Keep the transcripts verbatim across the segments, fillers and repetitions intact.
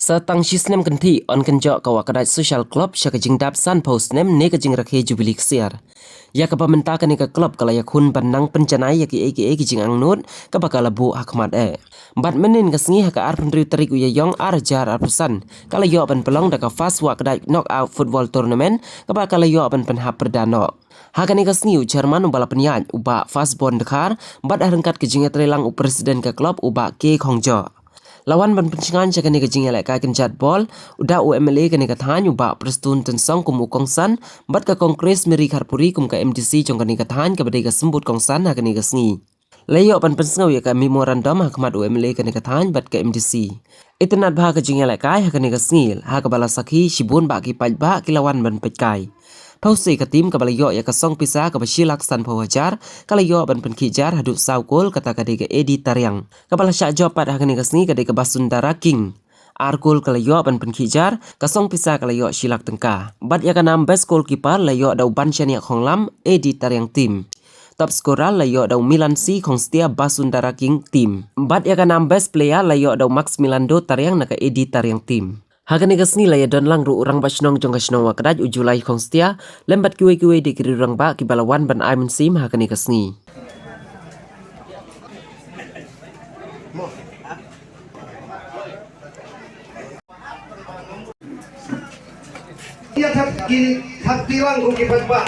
Sa tang shi snem kynthih yn kynjoh ka Wahkdait Social Club sha ka jingdap sanphew snem ne ka jingrakhe Jubilee Ksiar. Ïa kaba mynta kane ka club ka la ïakhun ban nang pynjanai ïa kiei kiei ki jingangnud kaba ka la buh ha khmat eh. Bad mynnin ka sngi ha ka arphew hynriew tarik u Ïaïong ar hajar arphew san ka la ïoh ban pynlong da ka first Wahkdait Knockout Football Tournament kaba ka la ïoh ban pynhap pyrda noh. Ha kane ka sngi u chairman uba la pynïaid u Bah Firstborn Dkhar bad ha ryngkat ka jingïatreilang u president ka club u Bah K Khongjoh. La wan ban pynshngaiñ sha kane ka jingïalehkai kynjat bol u da u M L A kane ka thaiñ u Bah Prestone Tynsong kum u kongsan bad ka Kong Grace Mary Kharpuri kum ka M D C jong kane ka thaiñ kaba dei ka symbud kongsan ha kane ka sngi. La ïoh ban pynsngew ïa ka memorandum ha khmat u M L A kane ka thaiñ bad ka M D C. Itynnad bha ka jingïalehkai ha kane ka sngi ha kaba la sakhi shibun bah ki paidbah ki la wan ban peitkai. Thawse ka team kaba la ïoh ïa ka song pisa kaba shi lak sanphew hajar ka la ïoh ban pynkhih jar haduh saw kol kata ka dei ka A D Tariang. Kaba la shah jop pat ha kane ka sngi ka dei ka Basundara King. Ar kol ka la ïoh ban pynkhih jar, ka song pisa ka la ïoh shi lak tyngka. Bad ïa ka nam best goalkeeper la ïoh da u Banshaniah Khonglam, A D Tariang team. Top scorer la ïoh da u Milan C Khongstia Basundara King team. Bad ïa ka nam best player la ïoh da u Max Milando Tariang na ka A D Tariang team. Ha kane ka sngi la ïa don lang ruh u rangbah shnong jong ka shnong Wahkdait u July Khongstia, lem bad kiwei kiwei de ki riew rangbah kiba la wan ban ai mynsiem ha kane ka sngi. Ïa thap ki, thap tilang ko ki pat ba.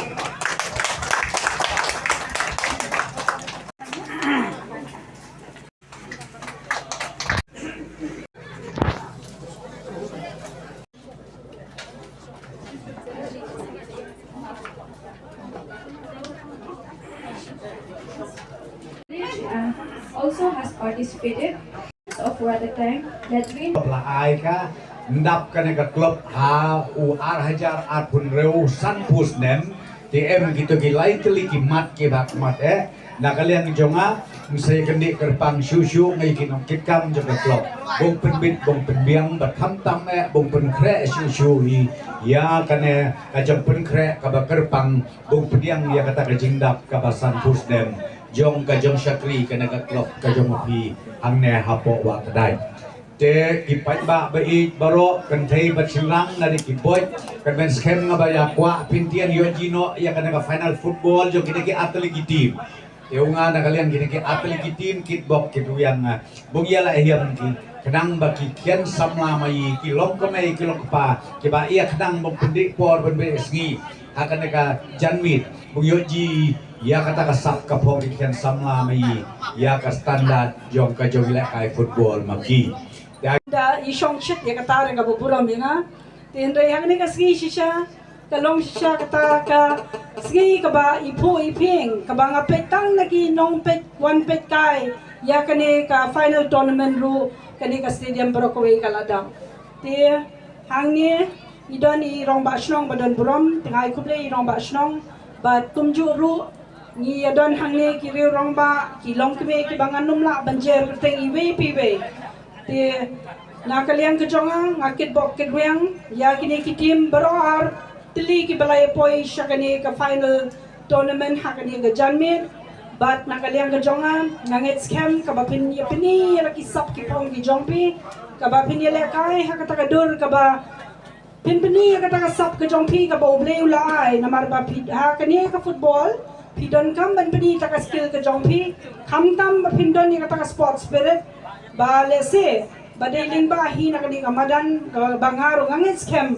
Also has participated of water tank, latrine. La ai ka ndap kane ka club ha u ar hajar arphew hynriew sanphew snem. Te em kito ki lai tylli ki mat kiba khmat eh. Na ka liang jong nga, nga sa ïa kyndit kyrpang shuh shuh ïa ki nongkitkam jong ka club. Bun pynbit, bun pynbiang, bad khamtam eh, bun pynkhreh shuh shuh hi. Ïa kane ka jingpynkhreh kaba kyrpang, bun pdiang ïa kata ka jingdap kaba sanphew snem jong ka jong shakri kane ka club ka jong phi hangne hapoh Wahkdait. Te ki paidbah ba ïeit baroh, kynthei bad shynrang, na dei ki boi, kan ban skhem nga ba ïa kwah pyntieng ïoh jingïoh ïa kane ka final football jong kine ki athlete ki team. Te u nga na ka liang kine ki athlete ki team kit bok kit wiang nga. Bun ïa la hiam ki khnang ba ki khian samla ma i, ki long kmie ki long kpa kiba ïa khnang bun pyndih por ban beh sngi ha kane ka janmiet. Bun ïoh ji ïa kata ka sap ka phong ki khian samla ma i ïa ka standard jong ka jong lehkai football ma ki. Da i shong shit ïa kata re kaba burom ïa nga. Te hynrei hangne ka sngi shisha ka long shisha kata ka sngi kaba i phuh i phieng kaba nga peit tang na ki nongpeit wan peit kai ïa kane ka final tournament ruh kane ka stadium baroh kawei ka la dap. Te hangne i don i rangbah shnong ba don burom, te nga ai khublei i rangbah shnong bad kumjuh ruh ngi ïa don hangne ki riew rangbah ki long kmie kiba ngan ym lah ban jer kyrteng iwei pa iwei. Te na ka liang ka jong nga, nga kit bok kit wiang ïa kine ki team baroh ar tylli kiba la ïa poi sha kane ka final tournament ha kane ka janmiet. Bad na ka liang ka jong nga, nga ngeit skhem kaba phin ïa pyni ïa la ki sap ki phong ki jong phi, kaba phin ïa lehkai ha kata ka dur kaba phin pyni ïa kata ka sap ka jong phi kaba U Blei u la ai, namar ba phi ha kane ka football phi donkam ban pyni ïa kata ka skill ka jong phi, khamtam ba phin don ïa kata ka sport spirit. Ba lehse ba dei lyngba hi na kane ka madan kaba nga ruh nga ngeit skhem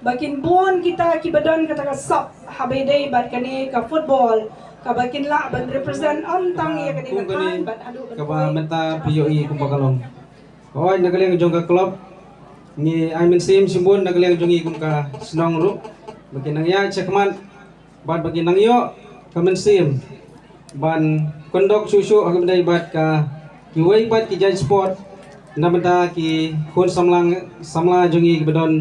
ba kin bun kita kiba don kata ka sap haba ïadei bad kane ka football kaba kin lah ban represent ym tang ïa kane ka thaiñ bad haduh ban kaba poi mynta phi ïohi kumba ka long. Hooid, na ka liang jong ka club ngi ai mynsiem shibun na ka liang jong ngi kum ka shnong ruh ba kin nang ïaid shakhmat bad ba kin nang ïoh ka mynsiem ban kyndok shuh shuh ha kaba ïadei bad ka kiwei pat ki jait sport na bynta ki khun samla, samla jong ngi kiba don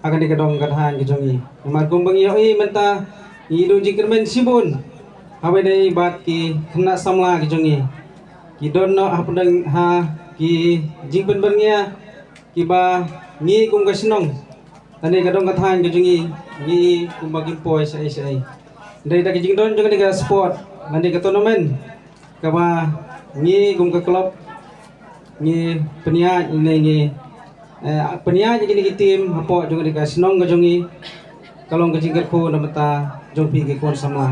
ha kane ka dong ka thaiñ ka jong ngi. Namar kumba ngi ïohi mynta ngi duh jingkyrmen shibun ha kaba ïadei bad ki khynnah samla ki jong ngi. Ki don noh ha pdeng ha ki jingpynbyrngia kiba ngi kum ka shnong lane ka dong ka thaiñ ka jong ngi ngi kumba kim poi shaei shaei. Dei da ka jingdon jong kane ka sport lane ka tournament kaba ngi kum ka club ngi pynïaid ne ngi Eh, pynïaid ïa kine ki team hapoh jong kane ka shnong ka jong ngi, ka long ka jingkyrkhu na bynta jong phi ki khun samla.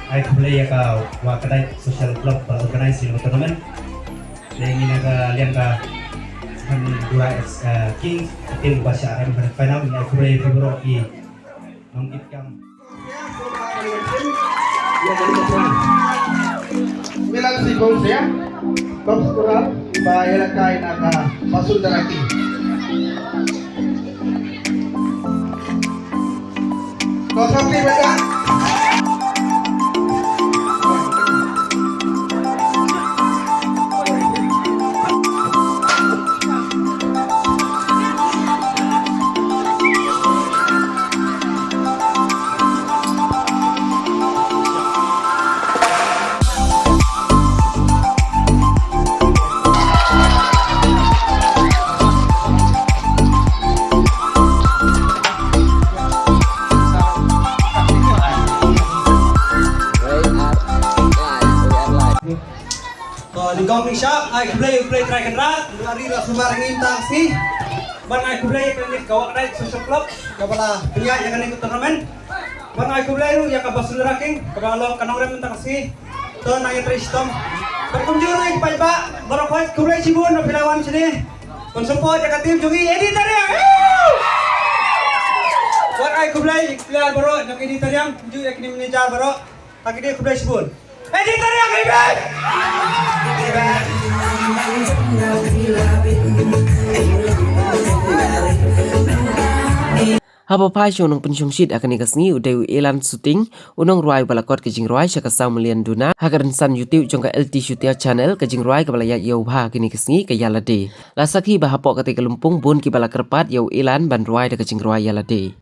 Ai khublei ïa ka Wahkadai Social Club ba organize ïa ka tournament. Te ngi na ka liang ka San Dura, eh, Kings, ka team ba shah rem ha final, ngi ai khublei ïa phi baroh ki nongkitkam. Milan Sibong siap, top scorer, ba ïalehkai na ka Basundara King. Kau satu mereka. To, nyngkong nyngshap, ai khublei, khublei Trai Kynrad, ngi la ri la sumar ngi tang sngi. Ban ai khublei ïa kane ka Wahkadai Social Club, kaba la pynïaid ïa kane ka tournament. Ban ai khublei ruh ïa ka Basundara King, kaba long ka nongrem mynta ka sngi. To nang ïatrei shitom. Bad kumjuh ruh ïa ki paidbah baroh khoit, khublei shibun ba phi la wan shane ban support ïa ka team jong ngi, A D Tariang. Wat ai khublei ïa ki player baroh, ïa ki editor, ïa ki manager baroh. Ha kine khublei shibun. Editor, ïa ki bad. Haba phai sha u nongpynshongshit ha kane ka sngi u dei u Elan Suting, u nongrwai uba la kot ka jingrwai sha ka saw million duna ha ka rynsan YouTube jong ka L T Shutia Channel, ka jingrwai kaba la ïaid ïew bha ha kane ka sngi ka Ïalade. La sakhi ba hapoh katei ka lympung bun kiba la kyrpad ïa u Elan ban rwai da ka jingrwai Ïalade.